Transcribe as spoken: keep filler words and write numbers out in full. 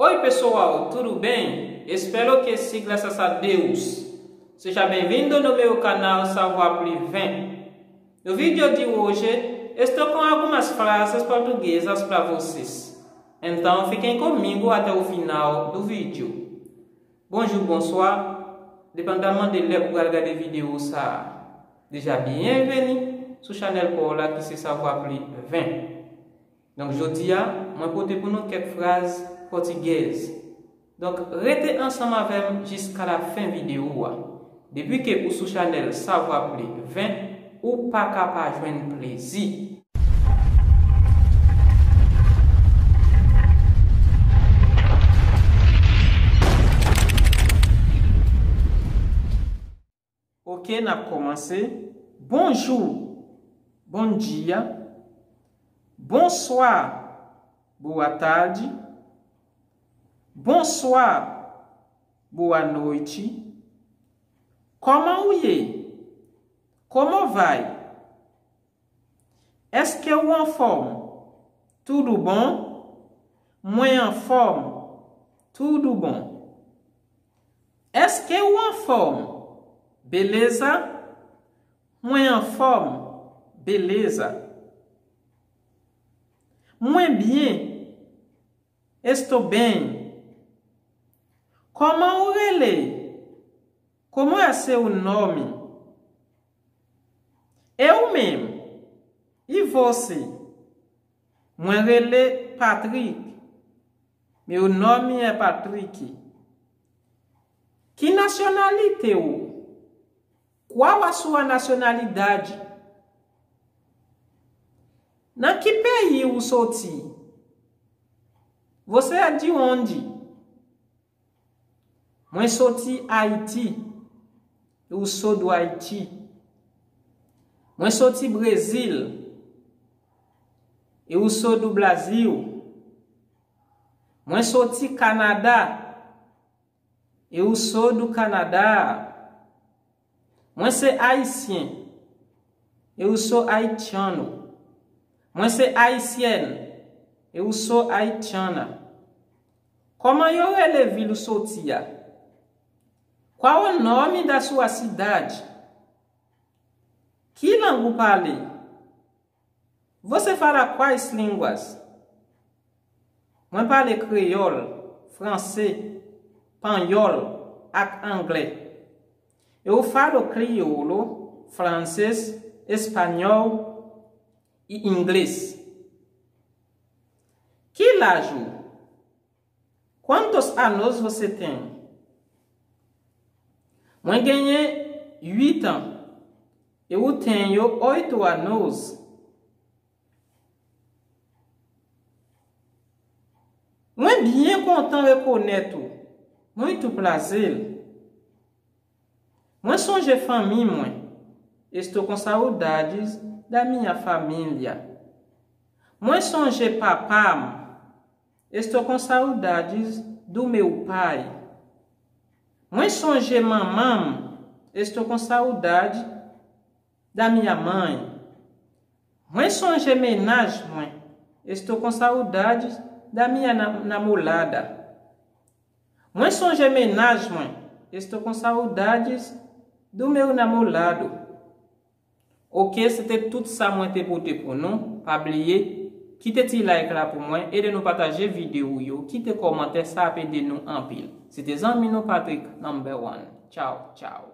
Oi, pessoal, tudo bem? Espero que siga graças a Deus. Seja bem-vindo no meu canal Savoir Plus vingt. No vídeo de hoje, estou com algumas frases portuguesas para vocês. Então, fiquem comigo até o final do vídeo. Bonjou, bonswa, depandaman de lè ou pral gade videyo sa a. Deja byenveni sou chanèl pa w la ki se Savoir Plus vingt. Donk, jodi a, mwen pote pou nou kèk fraz pòtigèz. Donk, rete ansanm avè m jiska la fen videyo a. Depi ke ou sou chanèl Savoir Plus vingt, ou pa ka pa jwenn plezi. Ok, n ap kòmanse. Bonjou, bom dia. Bonswa, boa tarde. Bonswa, boa noite. Kòman ou ye? Como vai? Èske ou anfòm? Tudo bom? Mwen anfòm. Tudo bom. Èske ou anfòm? Beleza? Mwen anfòm. Beleza. Mwen byen. Estou bem. Kòman ou rele? Como é seu nome? E ou menm? E você? Mwen rele Patrick. Meu nome é Patrick. Ki nasyonalite ou? Qual a sua nacionalidade? Nan ki peyi ou soti? Você é de onde? Mwen soti Ayiti. Eu sou do Haiti. Mwen soti Brezil. Eu sou do Brasil. Mwen soti Kanada. Eu sou do Canadá. Mwen se ayisyen. Eu sou haitiano. Mwen se ayisyèn. Eu sou haitiana. Kòman yo rele vil ou soti a? Qual o nome da sua cidade? Ki lang ou pale? Você fala quais línguas? Mwen pale kreyòl, franse, panyòl ak anglè. Eu falo crioulo, francês, espanhol e inglês. Ki laj ou? Quantos anos você tem? Mwen genyen uit an. Eu tenho oito anos. Mwen byen kontan rekonèt ou. Muito prazer. Mwen sonje fanmi mwen. Estou com saudades da minha família. Mwen sonje papa m. Estou com saudades do meu pai. Mwen sonje manman m. Estou com saudade da minha mãe. Mwen sonje mennaj mwen. Estou com saudades da minha na- namorada. Mwen sonje mennaj mwen. Estou com saudades do meu namorado. Ok, se te tout sa mwen te pote pou nou. Pa bliye, kite ti like la pou mwen, ede nou pataje videyo yo, kite kòmantè, sa ap ede nou anpil. Se te zanmi nou Patrick number one. Tchaw, tchaw.